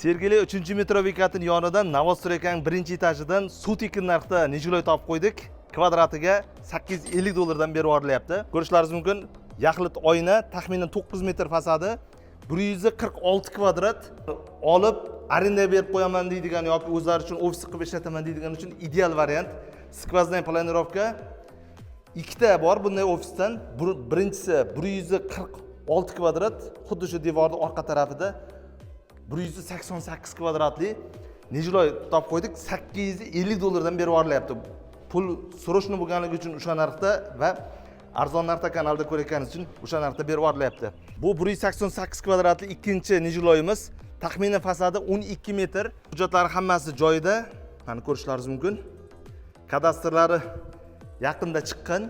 Sergeli 3 metro bekatining yonidan, новостройка ning birinchi etajidan suv tekin narxda нежилой topib qo'ydik. Kvadratiga 850 dollardan berib yuborilyapti. Ko'rishlaringiz mumkin, yaxlit oyna, taxminan 9 metr fasadi, 146 kvadrat. Olib arendaga berib qo'yaman deydigan yoki o'zlari uchun ofis qilib ishlataman deydigan uchun ideal variant. Сквозная планировка. Ikkita bor bunday ofisdan. Birinchisi 146 kvadrat, xuddi shu devorni orqa tarafida 188 kvadratli нежилой topib qo'ydik. 850 dollardan berib yuborilyapti. Pul срочно bo'lganligi uchun o'sha narxda va arzon narxda kanalda ko'rayotganingiz uchun o'sha narxda berib yuborilyapti. Bu 188 kvadratli ikkinchi нежилой imiz, taxminan fasadi 12 metr. Hujjatlari hammasi joyida, mana, ko'rishlaringiz mumkin. Kadastrlari yaqinda chiqqan,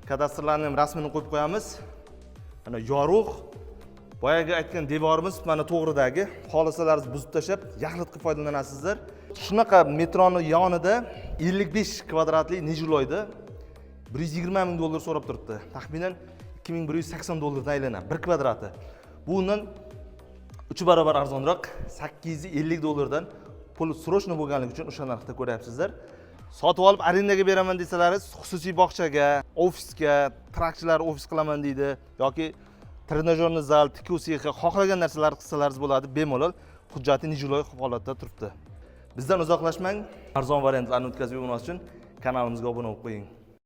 kadastrlarni ham rasmini qo'yib qo'yamiz. Mana, yorug'. Boyagi aytgan devorimiz mana to'g'ridagi. Xohlasalaringiz, buzib tashlab, yaxlit qilib foydalanasizlar. Shunaqa metroni yonida 55 kvadratli нежилой da 120 ming dollar so'rab turibdi. Taxminan 2180 dollardan aylanadi bir kvadrati. Bu undan 3 barobar arzonroq, 850 dollardan. Pul срочно bo'lganligi uchun o'sha narxda ko'ryapsizlar. Sotib olib arendaga beraman desalaringiz, xususiy bog'chaga, ofisga, trakchilar ofis qilaman deydi yoki тренажёрный zal, tikuv sexi, xohlagan narsalarni qilsalaringiz bo'ladi bemalol. Hujjati нежилой holatda turibdi. Bizdan uzoqlashmang, arzon variantlarni o'tkazib yubormas uchun kanalimizga obuna bo'lib qo'ying.